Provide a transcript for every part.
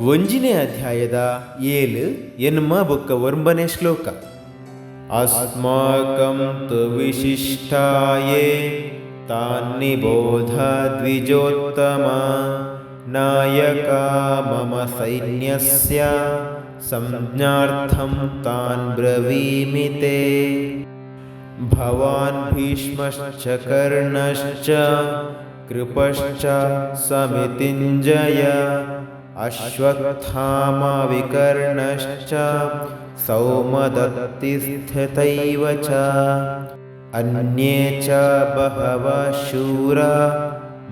ಒಂಜಿನೇ ಅಧ್ಯಾಯದ 7 ಎನ್ಮ ಬೊಕ್ಕ 9ನೇ ಶ್ಲೋಕ. ಅಸ್ಮಾಕಂ ತು ವಿಶಿಷ್ಟಾಯೇ ತಾನ್ನಿಬೋಧ ದ್ವಿಜೋತ್ತಮ ನಾಯಕ ಮಮ ಸೈನ್ಯಸ್ಯ ಸಂಜ್ಞಾರ್ಥಂ ತಾನ್ ಬ್ರವೀಮಿ ತೇ. ಭವಾನ್ ಭೀಷ್ಮಶ್ಚ ಕರ್ಣಶ್ಚ ಕೃಪಶ್ಚ ಸಮಿತಿಂಜಯ ಅಶ್ವತ್ಥಾಮ ವಿಕರ್ಣಶ್ಚ ಸೌಮದತ್ತಿಸ್ಥಿತೈವ ಚ ಅನ್ಯೇ ಚ ಬಹವಃ ಶೂರ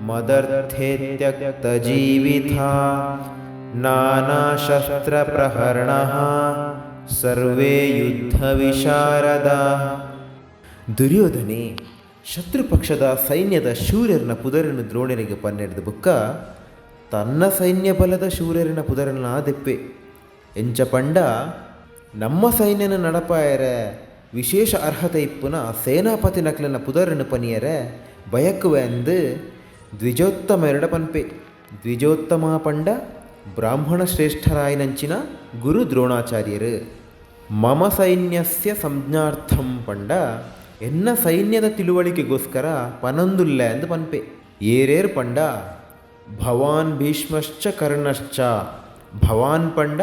ಮದರ್ಥೇ ತ್ಯಕ್ತಜೀವಿತಾ ನಾನಾಶಸ್ತ್ರಪ್ರಹರಣಃ ಸರ್ವೇ ಯುದ್ಧವಿಶಾರದಾಃ. ದುರ್ಯೋಧನೆ ಶತ್ರುಪಕ್ಷದ ಸೈನ್ಯದ ಶೂರರನ ಪುದರನ್ನು ದ್ರೋಣರಿಗೆ ಪನ್ನೆಡ್ದು ಬುಕ್ಕ ತನ್ನ ಸೈನ್ಯ ಬಲದ ಶೂರರಿನ ಪುದರನ್ನ ದೆಪ್ಪೆ. ಎಂಚ ಪಂಡ ನಮ್ಮ ಸೈನ್ಯನ ನಡಪಾಯರೆ ವಿಶೇಷ ಅರ್ಹತೆ ಇಪ್ಪುನ ಸೇನಾಪತಿ ನಕ್ಲನ ಪುದರನ್ನು ಪನಿಯರೆ ಬಯಕುವೆ ಅಂದು ದ್ವಿಜೋತ್ತಮರಡ ಪನ್ಪೆ. ದ್ವಿಜೋತ್ತಮ ಪಂಡ ಬ್ರಾಹ್ಮಣ ಶ್ರೇಷ್ಠರಾಯನಂಚಿನ ಗುರು ದ್ರೋಣಾಚಾರ್ಯರು. ಮಮ ಸೈನ್ಯಸ್ಯ ಸಂಜ್ಞಾರ್ಥಂ ಪಂಡ ಎನ್ನ ಸೈನ್ಯದ ತಿಳುವಳಿಕೆಗೋಸ್ಕರ ಪನೊಂದುಲ್ಲೆ ಅಂದ್ ಪನ್ಪೆ. ಏರೇರ್ ಪಂಡ ಭವಾನ್ ಭೀಷ್ಮಶ್ಚ ಕರ್ಣಶ್ಚ. ಭವಾನ್ ಪಂಡ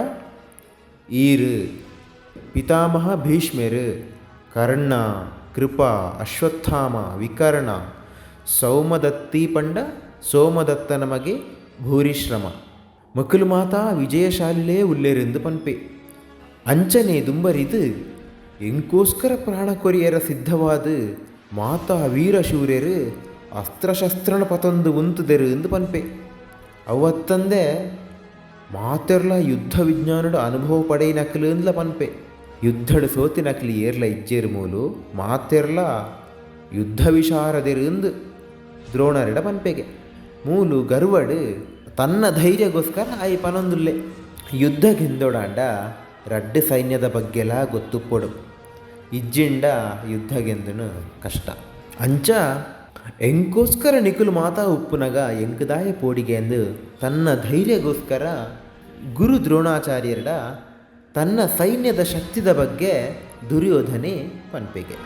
ಈರು, ಪಿತಾಮಹ ಭೀಷ್ಮೆರು, ಕರ್ಣ, ಕೃಪಾ, ಅಶ್ವತ್ಥಾಮ, ವಿಕರ್ಣ, ಸೌಮದತ್ತಿ ಪಂಡ ಸೋಮದತ್ತನ ಮಗೆ ಭೂರಿಶ್ರಮ ಮಕ್ಕಳು ಮಾತಾ ವಿಜಯಶಾಲಿಲೇ ಉಲ್ಲೇರೆಂದು ಪನ್ಪೆ. ಅಂಚನೆ ದುಂಬರಿದು ಎಂಕೋಸ್ಕರ ಪ್ರಾಣ ಕೊರಿಯರ ಸಿದ್ಧವಾದ ಮಾತಾ ವೀರಶೂರ್ಯರು ಅಸ್ತ್ರಶಸ್ತ್ರನ ಪತೊಂದು ಉಂತುದೆರು ಎಂದು ಪನ್ಪೆ. ಅವತ್ತಂದೆ ಮಾತೆರ್ಲ ಯುದ್ಧ ವಿಜ್ಞಾನದ ಅನುಭವ ಪಡೆಯಿನಕ್ಲು ಅಂದ್ಲ ಪನ್ಪೆ. ಯುದ್ಧಡು ಸೋತಿನಕ್ಲಿ ಏರ್ಲ ಇಜ್ಜೇರು ಮೂಲು ಮಾತೆರ್ಲ ಯುದ್ಧ ವಿಶಾರದೆರು ಎಂದು ದ್ರೋಣರೆಡ ಪನ್ಪೆಗೆ. ಮೂಲು ಗರ್ವಡು ತನ್ನ ಧೈರ್ಯಗೋಸ್ಕರ ಆಯಿ ಪನೊಂದುಲ್ಲೆ. ಯುದ್ಧ ಗೆಂದೊಡಾಂಡ ರಡ್ಡು ಸೈನ್ಯದ ಬಗ್ಗೆಲ ಗೊತ್ತುಪ್ಪೊಡು, ಇಜ್ಜಿಂಡ ಯುದ್ಧ ಗೆಂದನು ಕಷ್ಟ. ಅಂಚ ಎಂಕೋಸ್ಕರ ನಿಕುಲು ಮಾತಾ ಉಪ್ಪುನಗ ಎಂಕುದಾಯ ಪೋಡಿಗೆ ಎಂದು ತನ್ನ ಧೈರ್ಯಗೋಸ್ಕರ ಗುರು ದ್ರೋಣಾಚಾರ್ಯರ ತನ್ನ ಸೈನ್ಯದ ಶಕ್ತಿದ ಬಗ್ಗೆ ದುರ್ಯೋಧನೆ ಪನ್ಪೆಗೆ.